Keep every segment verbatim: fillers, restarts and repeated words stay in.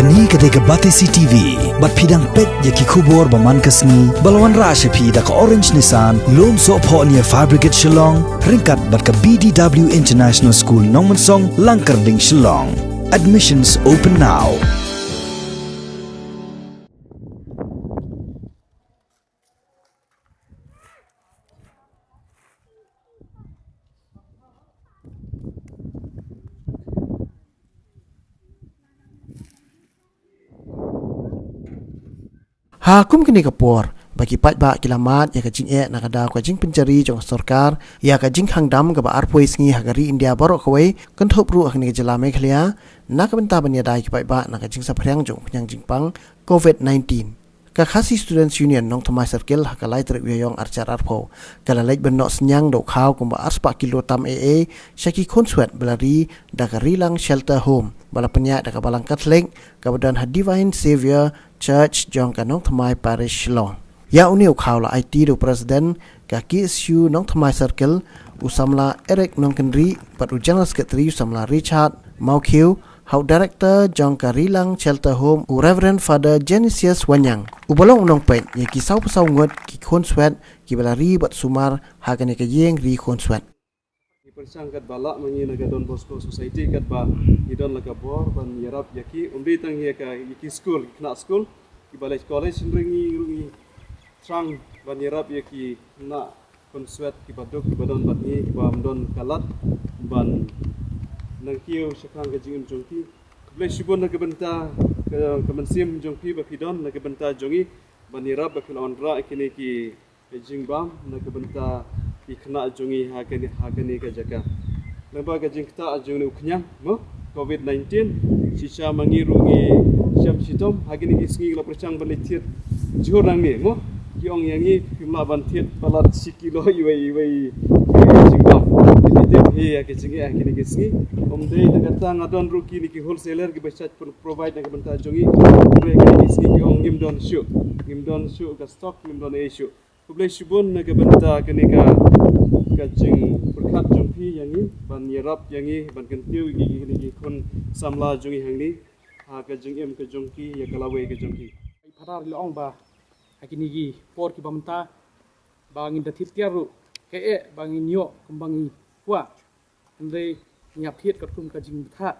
Kane ka dei ka Batesi T V, bad phi dang peit ïa ki khubor ba man ka sngi, ba la wanrah sha phi da ka Orange Nissan, Lumsohphoh near Fire Brigade Shillong, ryngkat bad ka B D W International School Nongmensong, Langkyrding, Shillong. Admissions open now. Ha kum kane ka por, ba ki paidbah ki la mad ïa ka jingeh na ka daw ka jingpynjari jong ka sorkar ïa ka jingkhang dam kaba arphew sngi ha ka ri India baroh kawei, kynthup ruh ha kane ka jylla Meghalaya, na ka bynta ban ïada ïa ki paidbah na ka jingsaphriang jong u khñiang jingpang COVID nineteen. Ka Khasi Students Union Nongthymmai Circle ha ka lai tarik u Ïaïong arhajar arphew ka la leit ban noh synñiang da u khaw kumba arspah kilo tam eh eh sha ki khunswet ba la ri da ka Rilang Shelter Home ba la pynïaid da ka Balang Katholik kaba don ha Divine Saviour Church jong ka Nongthymmai Parish, Shillong. Ïa une u khaw la aiti da u President ka K S U Nongthymmai Circle, u samla Eric Nongkynrih, bad u General Secretary, u samla Richard Mawkhiew, ha u Director jong ka Rilang Shelter Home, u Reverend Father Genesius Wanniang, uba long u nongpeit ïa ki sawphew saw ngut ki khunswet kiba la ri bad sumar ha kane ka ïing ri khunswet. Ngi pyrshang katba lah ma ngi na ka Don Bosco Society katba ngi don la ka bor ban ïarap ïa ki, ym dei tang ïa ka, ïa ki skul, ki khynnah skul kiba leit college, hynrei ngi ruh ngi thrang ban ïarap ïa ki khynnah khunswet kiba duk kiba don bad ngi, kiba ym don ka lad ban nang kiew shaphang ka jingim jong ki. Khublei shibun na ka bynta ka, ka mynsiem jong phi ba phi don na ka bynta jong ngi ban ïarap ba phi la wanrah ïa kine ki ka jingbam na ka bynta ki khynnah jong ngi ha kane, ha kane ka jaka. Lyngba ka jingktah jong une u khñiang, mo, COVID nineteen, shisha ma ngi ruh ngi shem shitom, ha kine ki sngi la pyrshang ban leit thied jhur nangne, mo. Ki ong ïa ngi phim lah ban thied palat shi kilo iwei, iwei, iwei jingbam. Ngi tip hi ïa ka jingeh ha kine ki sngi. Ym dei tang kata, nga don ruh kine ki wholesaler kiba shait provide na ka bynta jong ngi. Hynrei ha kine ki sngi ki ong ngim don shuh, ngim don shuh ka stock, ngim don ei shuh. Khublei shibun na ka bynta kane ka, ka jingpyrkhat jong phi ïa ngi, ban ïarap ïa ngi, ban kyntiew ïa ngi, kine ki khun samla jong ngi hangne ha ka jingim ka jong ki, ïa ka lawei ka jong ki. Phadar la ong ba ha kine ki por kiba mynta ba ngin da thied kiar ruh, kaei ba ngin ïoh kumba ngi kwah. Hynrei ngi hap thied katkum ka jingbthah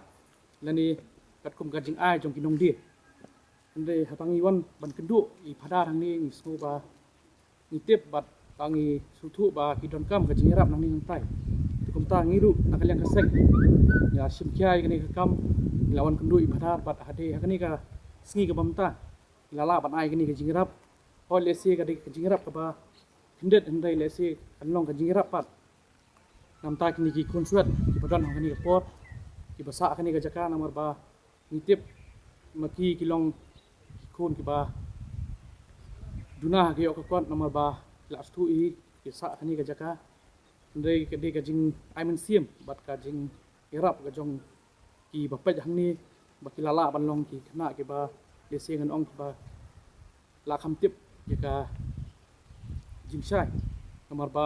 lane katkum ka jingai jong ki nongdie. Hynrei haba ngi wan ban kynduh ïa i Phadar hangne, ngi sngew ba ngi tip bad ba ngi sngewthuh ba ki donkam ka jingïarap nangne nangtai. Te kumta ngi ruh na ka liang ka seng ngi la shim khia ïa kane ka kam, ngi la wan kynduh ïa i Phadar bad hadei ha kane ka sngi kaba mynta ngi la lah ban ai kane ka jingïarap. Hooid, lehse ka dei ka jingïarap kaba khyndiat, hynrei lehse kan long ka jingïarap pat na ka bynta kine ki khunswet kiba don ha kane ka por, kiba sah ha kane ka jaka, namar ba ngi tip ma ki ki long ki khun kiba duna ha ka ïoh ka kot, namar ba ki la sngewthuh hi ki sah ha kane ka jaka. Hynrei ka dei ka jingai mynsiem bad ka jingïarap ka jong kiba peit hangne ba ki la lah ban long ki khynnah kiba, lehse ngan ong, kiba la kham tip ïa ka jingshai. Namar ba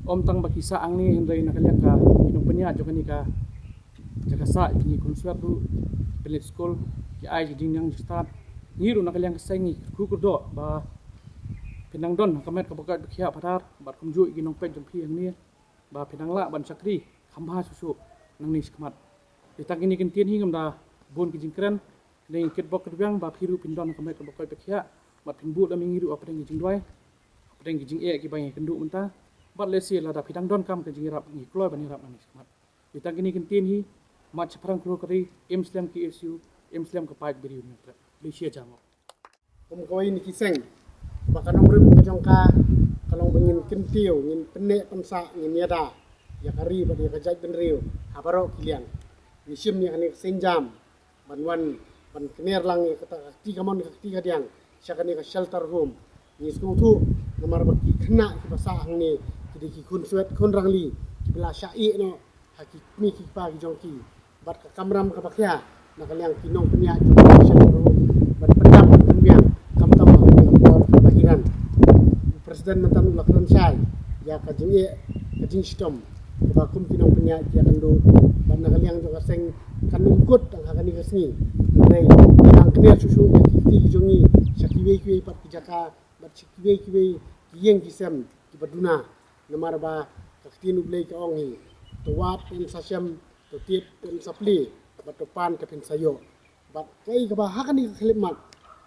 ym tang ba ki sah hangne, hynrei na ka liang ka ki nongpynïaid jong kane ka jaka sah, ki khunswet ruh, pynleit skul, ki ai jingnang jingstad. Ngi ruh na ka liang ka seng ngi kyrkhu kyrdoh ba phin nang don ha ka met kaba koit ba khiah, Phadar, bad kumjuh ïa ki nongpeit jong phi hangne, ba phin nang lah ban shakri kham bha shuh shuh nangne shakhmat. Te tang kine ki ktien hi, ngam da bun ki jingkren, hynrei ngi kitbok kitrwiang ba phi ruh phin don ha ka met kaba koit ba khiah bad phin buh lem ïa ngi ruh hapdeng ki jingduwai, hapdeng ki jingeh kiba ngi kynduh mynta. Bad lehse lada phi dang donkam ka jingïarap, ngi kloi ban ïarap nangne shakhmat. Te tang kine ki ktien hi, mad shaphrang khynroo ka ri, im slem K S U, im slem ka paidbah Ri Union Trep. Khublei shibun. Kum kawei na ki seng ba ka nongrim ka jong ka ka long ba ngin kyntiew, ngin pynneh pynsah, ngin ïada ïa ka ri bad ïa ka jaitbynriew ha baroh ki liang. Ngi shim ïa kane ka sienjam ban wan ban kner lang ïa kata ka kti kamon ka kti kadiang sha kane ka shelter home. Ngi sngewthuh namar ba ki khynnah kiba sah hangne ki dei ki khunswet khun rangli kiba la shah ïeh noh ha ki kmie ki kpa ki jong ki bad ka kamram kaba khia na ka liang ki nongpynïaid jong ka shelter home ban pyndap ban pynbiang khamtam ha kane ka por kaba hiran. U President mynta u la kren shai ïa ka jingeh ka jingshitom kaba kum ki nongpynïaid ki ïakynduh bad na ka liang jong ka seng kan ym kut tang ha kane ka sngi, Nang kner shuh shuh ïa ki kti ki jong ngi sha kiwei kiwei pat ki jaka bad sha kiwei kiwei ki ïing ki sem kiba duna. Namar ba ka ktien U Blei ka ong hi, to wad te sa shem, to tied te sa plie, bad to pan te phin sa ïoh. Bad kaei kaba ha kane ka khyllipmat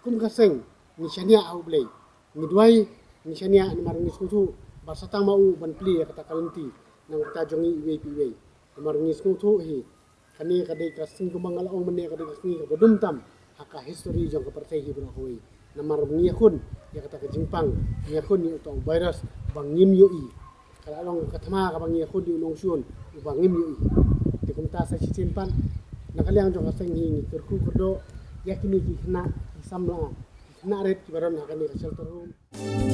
kum ka seng ngi shaniah ha U Blei. Ngi duwai, ngi shaniah namar ngi sngewthuh ba sa tang ma u ban plie ïa kata ka lynti na ka bynta jong ngi iwei pa iwei. Namar ngi sngewthuh hi kane ka dei ka sngi kumba nga la ong mynne, ka dei ka sngi kaba dum tam ha ka history jong ka pyrthei hi baroh kawei. Namar ngi ïakhun ïa kata ka jingpang, ngi ïakhun ïa uta u virus ba ngim ïohi. Ka la long ka thma kaba ngi ïakhun ïa u nongshun uba ngim ïohi. Te kumta sa shisien pat na ka liang jong ka seng hi ngi kyrkhu kyrdoh ïa kine ki khynnah ki samla, ki khynnah rit kiba don ha kane ka shelter home.